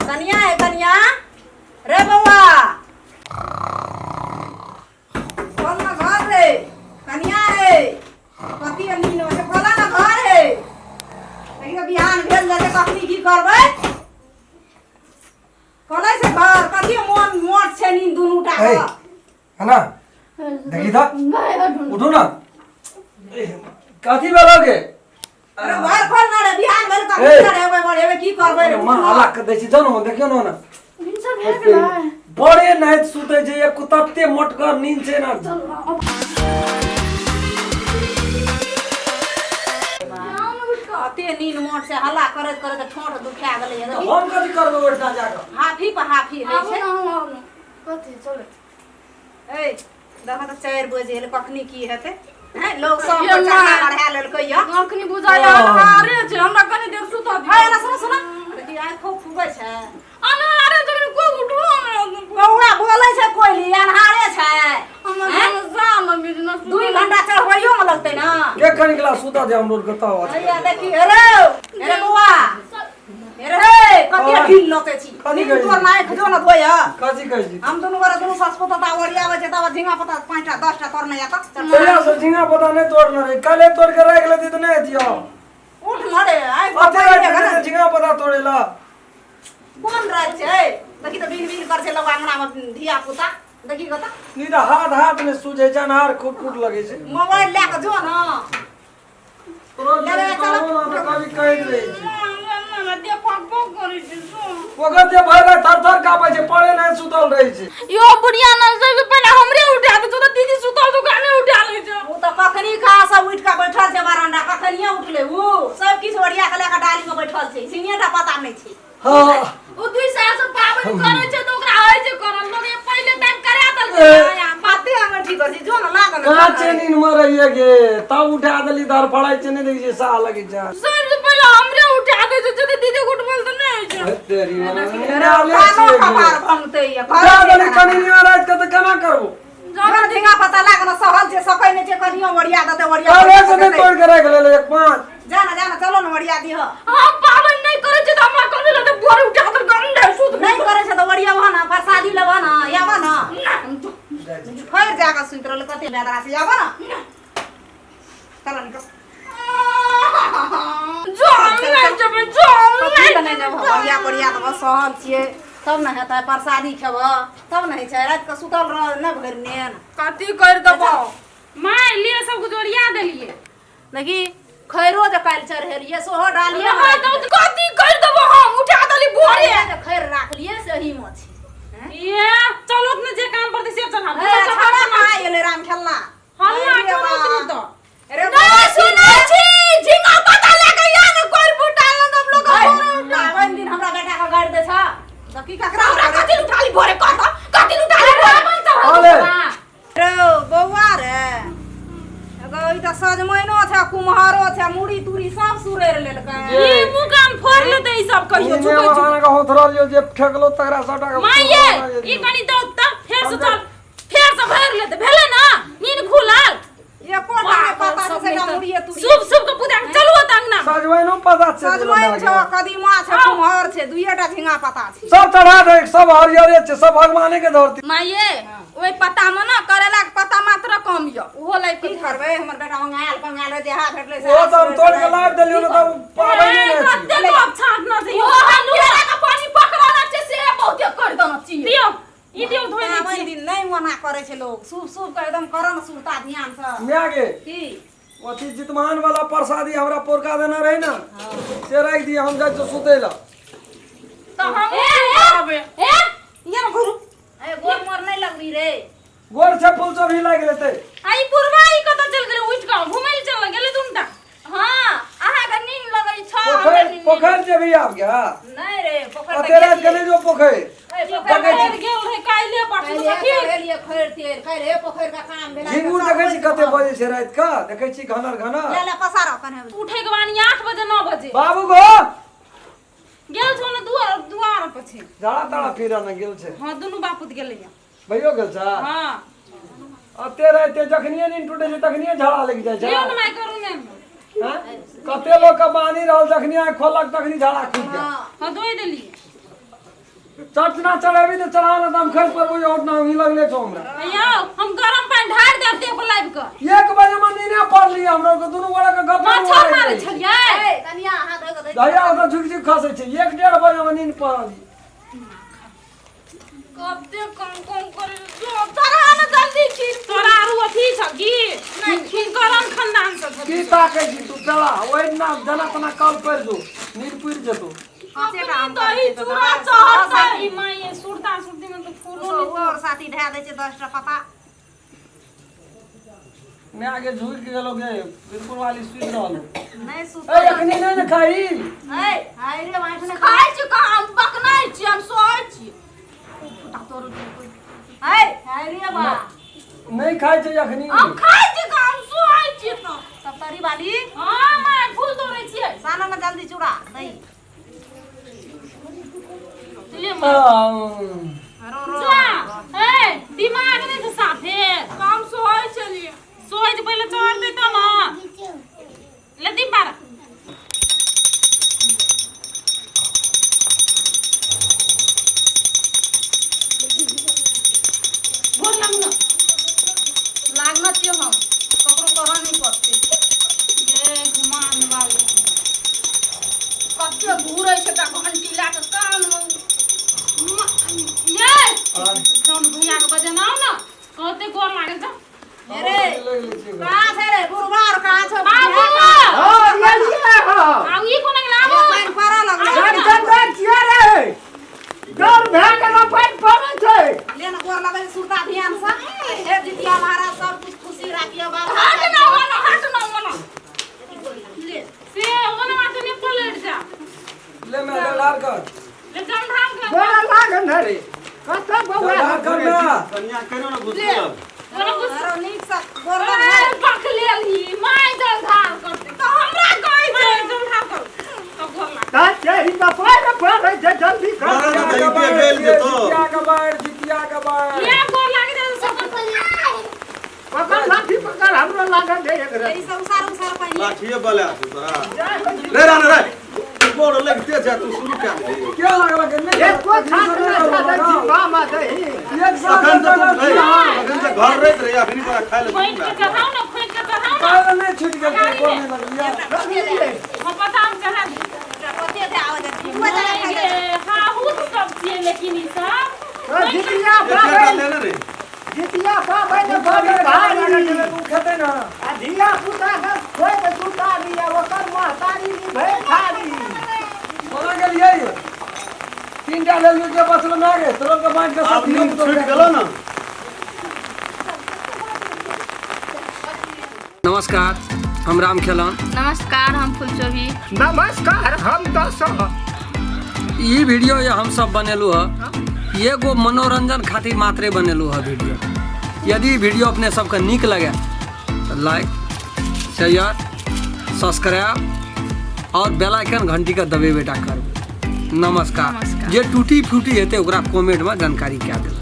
कनिया हे कनिया रे बौआ खोल ना घर रे कनिया हे कथी नींद में छै खोला ना घर हे देखियो बिहान भेल जेतै कखनी की करबै खोलै छै घर कथी मोन मोट छै नींद दुनू टा ए, के है ना देखी था उठो ना कथी भेलो गे अरे घर खोल ना रे बिहान भेल कखनी ए। चढ़ेबै बढ़ेबै की करबै रे माँ हल्ला कर दै छी जानो देखियौ ने भिनसर भए गेलै बड़े नाइत सुतै छै एक तते मोटगर नींद छै ने कते नींद मोट छै हल्ला करैत करैत ठोंठ दुखा गेलै तऽ हम कथी करबै ओहिठाम जाकऽ हाफी पर हाफी होइ आबू छै ने अहूँ आबू ने कथी चलो ए देखऽ तऽ 4 बजे एलै कखनी की हेतै हैं लोग सब ये चढ़ा माँ। बढ़ा लेलकै या अखनी बुझाइ अन्हारे छै हमरा कनी देर सुतऽ दियौ है ना सुन सुन देखी आँखि खूब फूबै छै अन्हारे छै कनी कोइ उठबो हमरा बौआ बोलै छै कोयली अन्हारे छै हमर हैं? साल बिजनेस 2 घंटा चढ़बैयो में लगतै ना के कनी गिला सुतऽ दे हम रोड के तब हैया देखी अरे अरे बौआ अरे हे कते हाँ। ढील नचै छी कथी नीक कहै छी? तोर नाक जो न धोय कथी कहै छी हम दुनू गोरा दुनू सास पोता ता ओरियाबै छै तब झिंगा पता 5टा 10टा तोड़ने या तऽ चल तहिया से झिंगा पता नहि तोड़ने रही काल्हे तोड़ के राखि लेती तऽ नहि हेतियौ उठ न रे आइ अते राति के झिंगा पता तोड़े ला कोन राति छै देखी तऽ बिन बिन कर छै लोग अंगना में धिया पुता देखी कतऽ नहीं तऽ हाथ हाथ मे सूझै छै अन्हार खूब फूट लगै छै मोबाइल लए कऽ जो न तोरा ले ले, चलो। तऽ कभी कहैत रहै छै यो ओकर जे भरि राति थर थर कापै छै पड़े नहि सुतल रहै छै बुढ़िया ना सबसे पहिले हमरे उठा दे तो दीदी सुतल तो गाने उठा ले छै ओ तऽ कखनी कहाँ सब उठि कऽ बैठल छै बरामदा कखनिये उठलै ऊ सब किछु ओरिया कऽ लए कऽ डाली में बैठल छै सिंगे टा पता नहि छै हाँ ओ दुई साल से पाबनि करै छै तऽ ओकरा होइ छै करल लोग ये पहिले टाइम करा देलकै यहाँ बाते अहाँ ठीक करै छी जो ने लागल काचे नींद में रहिए गे तब उठा देली धड़फड़ाइ छै नहि देखै छियै साह लगै छै सबसे पहिले हमरे उठा दे छै जदी दीदी उठबल तऽ नहि होइ छै तेरी माँ, कानो कपार भंगतै ये उठा देली कनी नींद राति के तऽ केना करबो जहन झिंगा पता लागल सहल छै सकै नहि छै कनियो ओरिया देतै ओरिया काल्हे से नहि तोड़ के राखि लेले एक पाँच जा ना जा ना चलो ने ओरिया दिह हम पाबनि नहि करै छै तऽ हमरा कथी लगतै भोरे उठा के गंडे सुत नहि करै छै तऽ ओरियाबह ना प्रसादी लेबह ना आबह ना फेर जाकऽ सुति रहल कते बेदरा से आबह ना चलो निकल जो हम नहि जेबै जो हम कथी नहि लए नहि जेबह ओरिया ओरिया देबह सहल छियै तब ने हेतै प्रसादी खेबह तब ने होइ छै राति कऽ सुतल रह नहि भरि नेन कथी कर देबो माय लिए सब कुछ ओरिया देलिए देखी खैरो जे काल्हि चढ़ेलियै सेहो डालियै रहै दौ तऽ कथी कर देबो हम उठा देली भोरे जे खैर राखलियै से एही मे छै ये चलो ने जे काम पर से चढ़ा हे, छौड़ा कहाँ एलै राम खेलना हल्ला करो तू तो अरे नहि सुनै छी झिंगा पता लए के या ने कोइ फुटा ल हम लोग भोरे उठा पाबनि दिन हमरा बेटा के गाड़ि दै छ तऽ की ककरा हमरा कथी उठा ली भोरे कह तऽ कथी उठा ली भोरे अले रे बौआ रे एगो ई तऽ सजमैनो छै कुम्हरो छै मुड़ी तुड़ी सब सुरैर लेलकै ये मुंह कान फोड़ लेते ई सब कहियो इने झुकै वहाँ के होथरल यो जे फेकलो तकरा सबटा के माय ये ई कनी दौ त फेर से चल फेर से भरि लेते भेलै ना नींद खुलल एकोटा नहि पता छै सेटा मुड़िए तुड़िए शुभ शुभ के पूजा के चलू ओतऽ अंगना सजमैनो पता छै सजमैन छै कदीमा छै कुम्हर छै दुइएटा झिंगा पता छै सब चढ़ा दे सब हरियरे छै सब भगवाने के धरती माये ओहि पत्ता मे ना करैला के पत्ता मात्र कम यऽ ओहो लाबि की के करबै हमर बेटा मंगायल पंगायल देहा भेटलै ओ तऽ हम तोड़ के लाबि देलियौ ने तऽ पाबनि नहि छै कते लोग छाँटना छै ओ हम केरा के पानी पकड़ाना छै से बहुते कर देना छी दियौ ई दियौ धोइ दै पाबनि दिन नहि ओना करै छै लोग शुभ शुभ के एकदम करन सुरता ध्यान से माय गे की अथी जितमान वाला प्रसादी हमरा पोरका देने रही ने से राखि दिअ हम जाइ छियै सुतै लए तऽ हम ए करबै ए ये ना घुरू ए गोर मोर नहि लगबी रे गोर छै फूल सब ही लागि लेतै आ ई पुरवा ई कतऽ चल गेलै उठि कऽ घुमै लए चल गेलै दुनटा हाँ अहाँके नींद लगै छ हमरा पोखरि नींद पोखरि जेबही आब गया नहि रे पोखरि अते राति के नहि जो पोखरि ए, पोखरि पोखरि गेल रहै काल्हि परसू काल्हि सखी चढ़ेलियै खैर तेर काल्हि पोखरि के काम भेलै झिंगुर देखै छी कते बजै छै राति के देखै छी घनर घनर ले ले पसार कने उठै के बानी 8 बजे 9 बजे बाबू गो गेल छौ ने दुआर दुआर पर छै झाड़ा ताड़ा फिरऽ ने गेल छै हां दुनू बापूत गेलै भइयो गेल छै हां अते राति जखनिये नींद टूटे छै तखनिये झाड़ा लागि जाइ छै लियौ ने माय करू ने हैं? कते लोग के बानी रहल जखनी आँख खोलक तखनी झाड़ा खुलि गेल। हां धोइ देलियै। चटना चढ़ेबी तऽ चढ़ा ना तऽ हम खसि पड़बो जे उठना ही लगले छौ हमरा। यौ हम गरम पानि ढारि देब देह पर लाबि कऽ। 1 बजे में नीने पड़ली हमरो के दुनू गोड़ा के गप मच्छर मारै छलियै। ए कनिया, हाथ धोइ कऽ दै। दया ओतऽ झुकि झुकि खसै छै। 1-1.5 बजे में नींद पड़ली। कते कम कम करे जो चढ़ा ने जल्दी खीर। तोरा आरू अथी छ की नहीं गरम खानदान से की ताकै छी तू? चला ओहि ना जना तना कल पड़ि जो, नींद पुरि जेतौ। पाँचेटा आम दही करै छै तऽ चूड़ा दस चढ़तै। ई माय सुरता सुरती में तो फूलो ओ और साथी धए दै छै 10टा पत्ता। मैं आगे झुकि गेलो गे, बिल्कुल वाली सुति रहल। नहि सुत। ए, अखनी नहि ने खाही। ए हाय रे बाँठ ने। खाइ छी कहाँ? हम बकनाइ छी, हम सोहै छी। हाय हाय रे बा। नहि खाइ छै अखनी। हम खाइ छी कहाँ? हम सोहै छी तऽ। सप्तरी वाली। हां माय, फूल तोड़ै छियै। साना ने जल्दी चूड़ा दही। ले माय। रो रो। जा ए, दिमाग नहि छै साफे। हम सोहै छलियै। सोहै छै, पहिले चढ़ देतौ ने। ले दीप बारा। गोर लागू ना। लागना छियो, हम ककरो कहऽ नहि पड़तै। ए घुमान वाली। कते घूरै छै तऽ घंटी लए कऽ कान मे। ये जौन भैया के बजेना ना कहते गोर लागल छ। रे कहाँ छै रे बुढ़बा? आर कहाँ छौ? बाबू। हाँ, एलियै हँ। आउ, ई कोना गेल? आबू। पानि पड़ऽ लगलै। चल चल चल, किया रे डर भए गेल? पानि पड़ै छै। ले ने, गोर लगै छै, सुरता ध्यान से। हे जितिया महाराज, सब कुछ खुशी राखियो बाबा। हट ना ओना, हट ना ओना। ले से ओना माथे ने पलट जा। ले मैं जलधार कर। ले जलधार कर। गोरा लागल है रे, कतऽ बौआ? जलधार कर ना। कनिया कहियो ने घुसल। ओना गुस्सा। आरो नीक से गोर ए लगै। बकलेल ही my जलधार करते। तऽ हमरा कहै छै। My जलधार कर तो गोर लाग। तऽ छै ई तऽ पानि पड़ै छै, जल्दी कर। बड़ा जितिया के दही बाढ़, गेल जेतौ। जितिया के बाढ़, जितिया के बाढ़। ले गोर लाग दे सब। पकड़ लाठी पकड़, हमरो लागल है एक ई सब उसार उसार पानि। लाठिए बला छौ तोरा। रे रान रे, गोड़ लगते जा, तू शुरू कए दे। क्या लागल के नहीं? एको छात नहि छादै छी बामा दही। एक साल अखन से तऽ तू चलल छी हम। अखन तऽ घर रहैत रही, अखनी तोरा खाय ले। खोइट के चढ़ाउ ना, खोइट के चढ़ाउ ना। काहे नहीं छूट गेल? कोन नहीं लगलिया? हम पता, हम चढ़ा दी। कते दे आवे दे झुआ चला खाइ ये हाहुत सब छियै, लेकिन ई सब जितिया एकेटा पाबनि लेने रे। जितिया पाबनि बड़ी भारी। तू खेतै ना? आ धिया पुता के खोइ के सुता दिया, ओकर महतारी निभे थारी। कोना गेलियै? तीनटा लेलियै, जे बचल ना गे तोरो के बाँटि के आब सब। नींद छूटि गेलो ने। नमस्कार, हम राम खेलन। नमस्कार, हम फुलचोभी। नमस्कार, हम दशरथ। ई वीडियो ये हम सब बनेलू है, एगो मनोरंजन खातिर मात्रे बनेलू है वीडियो। यदि वीडियो अपने सबके नीक लगे तो लाइक, शेयर, सब्सक्राइब और बेल आइकन घंटी के दबेबे टा करबै। नमस्कार। नमस्कार। जे टूटी फूटी हेतै ओकरा कमेंटमे जानकारी कए देबै।